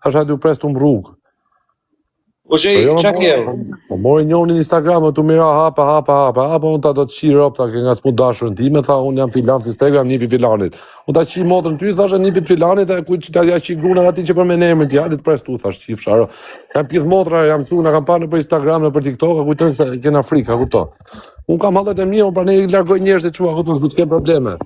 Thash hajde ju pres tu në rrugë. Po që Po jo, ça po, ke? po mori njëri në Instagram, tu mira hapa hapa hapa, hapa unë ta do të qi rob, ta ke ngacmu dashurën time, tha unë jam filan fistek, jam nipi filanit. Unë ta qi motrën ty, thashë nipit filanit, e kujt që ta ja qi grunën atij që përmend emrin ti, hajde të pres tu, thash qifsha, ro. Kam pidh motra, jam mësu, na kam parë nëpër Instagram, nëpër TikTok, a kujtojnë se kena frikë, a kupton. Unë kam hallet e mia, unë prandaj i largoj njerëzit çu, a kupton, s'do të kem probleme.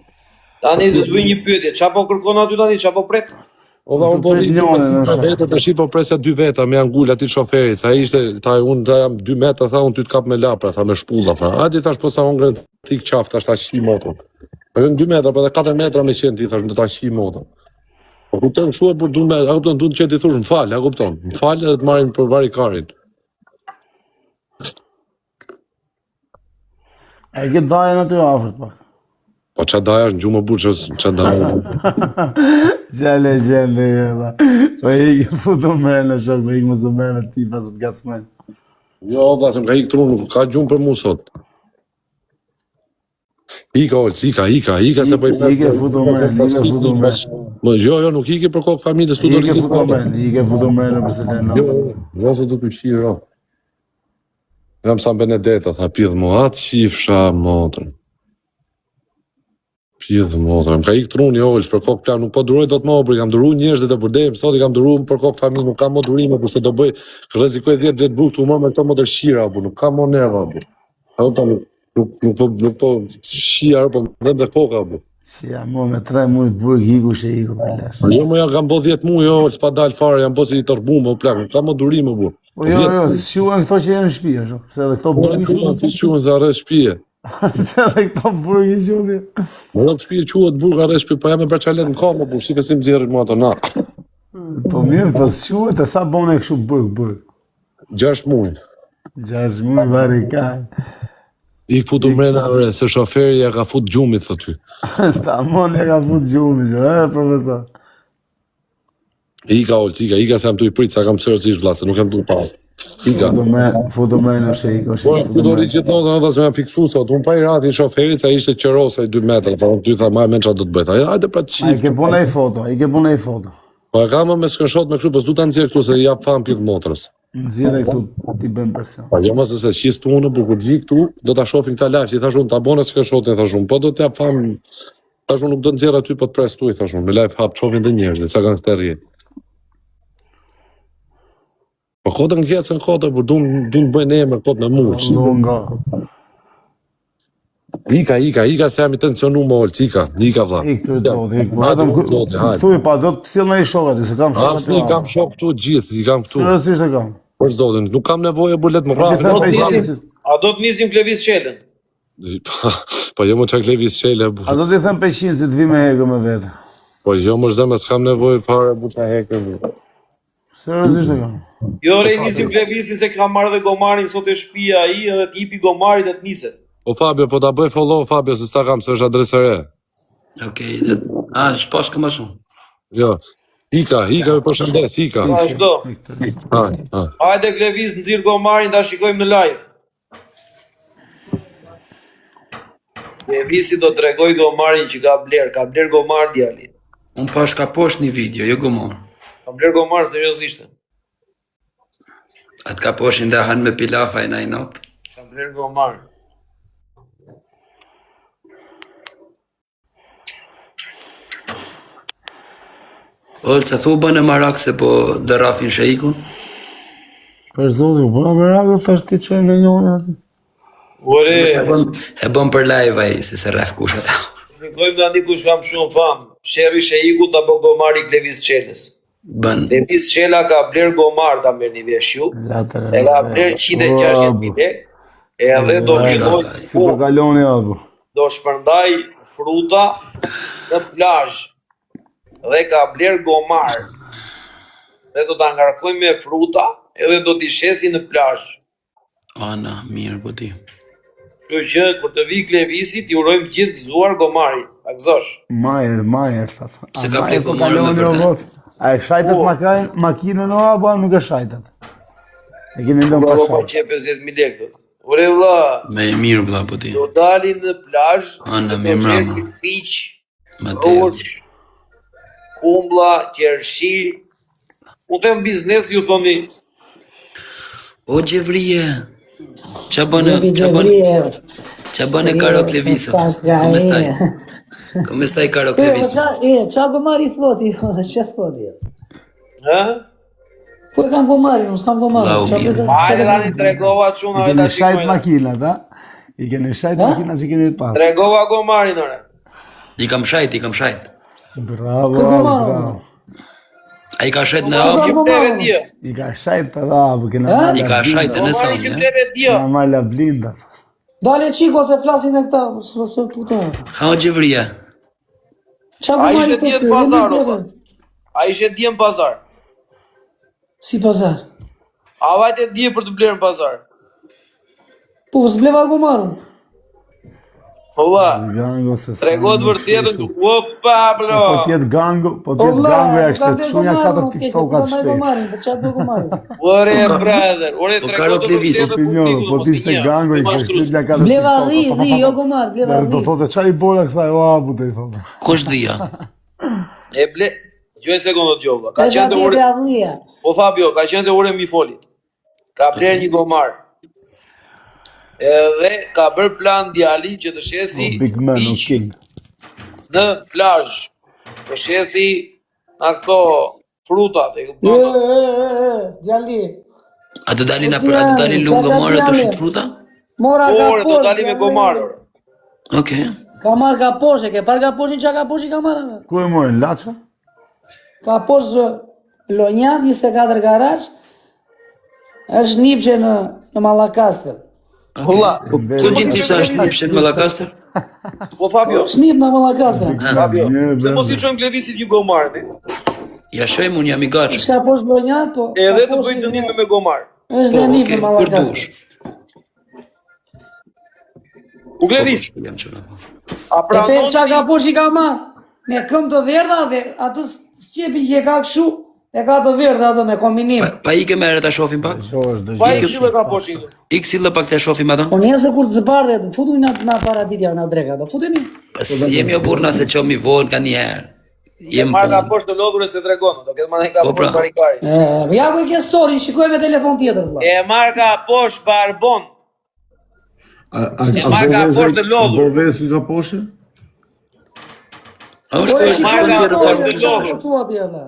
Tani do të bëj një pyetje, ça po kërkon aty tani, ça po pret? O vlla, unë po rri këtu me thikë vete, tash po presja dy veta, me angul atij shoferit, sa ishte, tha unë tha jam 2 metra, tha unë ty të kap me lapra, tha me shpulla, tha. Hajde thash po sa hongren thik qafë, thash ta qi motrën. Po 2 metra, po edhe 4 metra me qenë ti, thash do ta qi motrën. Po kupton kështu e por duan me, a kupton, duan që ti thosh më fal, a kupton? Më fal edhe të marrin për varikarin. A e ke dajën aty afër pak? Po ça daja është në gjumë burë, ça, ça daja? Ça legjende je, ba. Po i ke futu mrena shok, po i mos u merr me tipa se të ngacmojnë. Jo, vlla, se më ka ikë truni, nuk ka gjumë për mu sot. Ika, Olc, ika, ika, ika, se po i Ike futu mrena, ike futu mrena. Më, jo, jo, nuk iki për kokë familjes, tu do Ike futu mrena, ike futu mrena për se lënë. Jo, jo, se do të qirë, Jam San Benedetto, tha pidh mu, atë qifsha motrën. Pidh motrën, më ka ikë truni Olc, për kokë plan, nuk po duroj dot më, po i kam duru njerëzit e burdejmë, sot i kam duru për kokë familje, nuk kam më durime, por se do bëj, rrezikoj 10 vjet burg tu marr me këto motërqira, bu, nuk kam më nerva, bu. A kupton, nuk nuk nuk po nuk po shia, po më dhemb dhe koka, bu. Si ja, mo me tre muj burg iku që iku për lesh. Po jo, mo ja kam bo 10 muaj, jo, s'pa dal fare, jam bo si i tërbum, o plak, nuk kam më durime, bu. Po jo, jo, s'quhen këto që janë në shtëpi, ashtu, se edhe këto Po burg i quhen, quhen. si quhen se arrest shtëpie. Se edhe këto burg i quhen. Më do shtëpi quhet burg arrest shtëpi, po jam me braçalet në kamë, bu, si se më nxjerrin mua ato natë. Po mirë, po s'quhet, e sa bone kështu burg, burg. 6 muaj. 6 muaj vari ka. I futu mrena ore, se shoferi ja ka fut gjumit thot ty. Tamon e ka fut gjumit, jo, e profesor. Ika Olc, ika, ika se jam tu i prit, sa kam seriozisht vlla, se nuk jam tu pas. Ika. Futu me, futu me në shejk, o Po, shejk, ku do rri gjithë natën, ata se jam fiksu sot. Unë pa i ratin shoferit, sa ishte qerosa i 2 metra, tha, unë ty tha, ma e men çfarë do të bëj. Tha, hajde pra të A i qif. ke po i foto, i ke po i foto. Po e kam me screenshot me kështu, po s'du ta nxjerr këtu se i jap famë pidh motrës. Nxjerrë këtu ti bën presion. Po jo mos se qis tu unë, por kur të vi këtu, do ta shohim këta live, i thash unë ta bona screenshotin, thash unë, po do të jap famë. Thash unë nuk do të nxjerr aty, po të pres tu, i thash unë, në live hap shohin dhe njerëzit, sa gangster je. Po kotën ngecën kotën, por duan duan të bëjnë emër kot me mua. Lungo. Ika, ika, ika se jam i tensionu më Olc, ika, ika vlla. Ik të zoti, ik. Po Hajde, vetëm zoti, hajde. thuj pa do të sjell ndonjë shok aty, se kam shok Asnjë aty. kam shok këtu gjithë, i kam këtu. Seriozisht e kam. Për zotin, nuk kam nevojë bulet më Po rrafin. ti Do të them nisim, a do të nisim Klevis Çelën? Po jo më çak Klevis Çela. bu. A do t'i them 500 se të vi me hekër me vete. Po jo më zemër, s'kam nevojë fare bu ta hekër. bu. Seriozisht e kam. Jo, re, nisim Klevisin se ka marrë dhe gomarin sot e shtëpia ai edhe të hipi gomarit dhe të niset. O Fabio, po ta bëj follow Fabio se s'ta kam se është adresë e re. Okej, dhe a s'pas kam asu. Jo. Ika, ika, ju përshëndes, ika. Vazhdo. Ha, ha. Hajde Klevis nxirr gomarin ta shikojmë në live. Klevisi do tregoj gomarin që ka bler, ka bler gomar djali. Unë pash ka poshtë një video, jo gomar. Ka bler gomar seriozisht. Atë ka poshin dhe hanë me pilafa e na i natë. Ka bler gomar. Olca, thu bënë marak se po dërrafin sheikun? Për zotin, po na merak, thash ti çojmë në njërin aty. Ore, E bën, e bën për live ai, se se rref kush ata. Shikojmë tani kush kam shumë famë. Sherri Sheikut apo gomari Klevis Çelës. Bën. Klevis Çela ka bler gomar ta merrni vesh ju. E ka bler 160.000 lekë. Edhe do filloj Si po kaloni apo? Do shpërndaj fruta në plazh dhe ka bler gomar. Dhe do ta ngarkojmë me fruta edhe do t'i shesin në plazh. Ana, mirë po ti. Kështu që kur të vi Klevisi t'i urojmë gjithë gëzuar gomarin. Ta gëzosh. Majer, majer, tha. Se ka ble po gomar me vërtet. A e shajtët Po. makajn, makinën o apo a nuk e shajtët? E keni lënë pa Po po shajt. qe 50000 lekë thotë. Ore vlla, Me e mirë vlla po ti. do dalin në plazh, Ana, do mirë mbrëma. shesin fiq, Mateo. rrush, kumbla, qershi. Unë them biznes, ju thoni O Xhevrie. Ça bën, Jepi ça bën, Xhevrie. ça bën e Karo Klevisa? Come stai? Come stai Karo E, po Klevisa? qa, e, qa gomari thoti, qa thoti. Ë? Ku e kam gomarin, unë s'kam gomarin. Llau Qa mirë. prezent- Hajde tani tregova I çunave keni ta shajt shikojnë. makinat, ha? I keni shajt Ha? makinat që keni pas. Tregova gomarin ore. I kam shajt, i kam shajt. Bravo, Kë gomar, bravo. o? Ai ka shajt në Gomarin ab, që bleve dje. I ka shajt edhe apo kena Ha? marrë i ka shajt në Gomarin son, që ja. bleve dje. Kena marrë la blinda. Dale Çiko se flasin e këta, s'o s'o puto. Ha o Xhevrie. Qa A gomari ishe thot dje ky? në pazar, Jemi o bleve. A ishe dje në pazar? Si pazar? A vajte dje për të blerë në pazar? Po, s'bleva gomarun. Valla, Gango se sa. trego të vërtetën këtu. Opa, bro. Po t'jetë gango, po O t'jetë vlla, gango ja nuk kishte kam bler çunja gomarin, katër unë keq, nuk TikToka kam të marrë shpejt. gomarin, po qa bëj gomarin? Ore Po ka- brother, ore po trego Karo të Klevis. vërtetën Opinion, publikut, po mos t'ishte i një, gango i s'ti kishte mashtrus. shtyt ja katër Bleva TikToka. dhi, pa, pa, dhi, pa, jo pa. gomar, bleva Dhe do dhi. thotë çfarë i bora kësaj o abu do i thotë. Ku është dhia? E ble, gjoj sekondë dëgjova. Ka Ka qenë te qenë ure, te avlia. po Fabio, ka qenë te ure mi folit. Ka bler një gomar. Edhe ka bërë plan djali që të shesi O big man, o miq king. në plazh. Të shesi nga këto frutat, e E, kupton? e, e, e, djali. A do dalin O apo a do dalin djali, lum qa ka gomar ato djali? shit fruta? Mora Ore, do kaposh, dalim me djali. gomar. ore. Okej. Ka marrë kaposh, e ke parë kaposhin, qa kaposhi ka marrë? ame? Ku e morën Laça? Kaposh Lonjat, 24 garash, është nipçe në, në Mallakastër. Okej. Valla, Po ku din ti sa është nipshe në Mallakastër? Po Fabio, Është nip në Mallakastër. Big man, Fabio, mirë pse mos i brenda. çojmë Klevisit një gomar ti? Ja shojmë unë jam i gatshëm. Është kaposh Lonjat, po Edhe të bëj kaposhi dënime me gomar. është Po, dhe nip okej, në kur Mallakastër. dush. U Po, po, Klevis, jam çuna. po. a E pe pranon qa ti? kaposhi ka marrë? Me këmbë të verdha dhe atë sqepin që e ka kështu, e ka të verdha atë me kombinim. Pa, pa ike me herë ta shohim pak. Dëgjosh, Pa i dëgjosh. këshillë ka poshin. Ik sille pak ta shohim ato. Po nesër kur të zbardhet, futuni na na paraditja na dreka, do futeni? Pa si jemi o burr na se çomi vonë ka një herë. Jem Marr ka punë. poshtë të lodhur e se tregon, do ketë marrë ka Po, poshtë pra. barikari. E, ja ku e ke story, shikoj me telefon tjetër vëlla. E marr ka poshtë barbon. A a E marr ka poshtë të lodhur. Po vesh ka poshtë? A është Po e kjo është shikoj shkon me tjerë story, pak të çfarë lodhur. thua ti vëlla?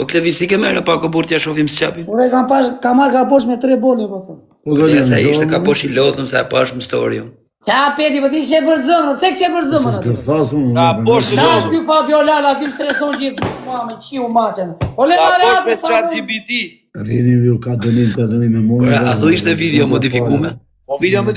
O Klevis ike me herë pak o burr t'ja shohim sqapin. Unë e kam pas kam marrë kaposh me tre boli, po thon. Po do Ja se ishte ka posh i lodhun se e pash në story unë. Qa peti, po ti kishe për zemrën, pse kishe për zemrën aty? S'kërthas unë. Ka poshtë të Tash lodhur. ky Fabio Lala, ky më streson gjithë. Mua me qiu maçen. Po le Ka ta poshtë rehat me sa chat unë. GPT. Rrini ju ka dënim, ka dënim me mua. Ora, a thu ishte video modifikume? Po video me.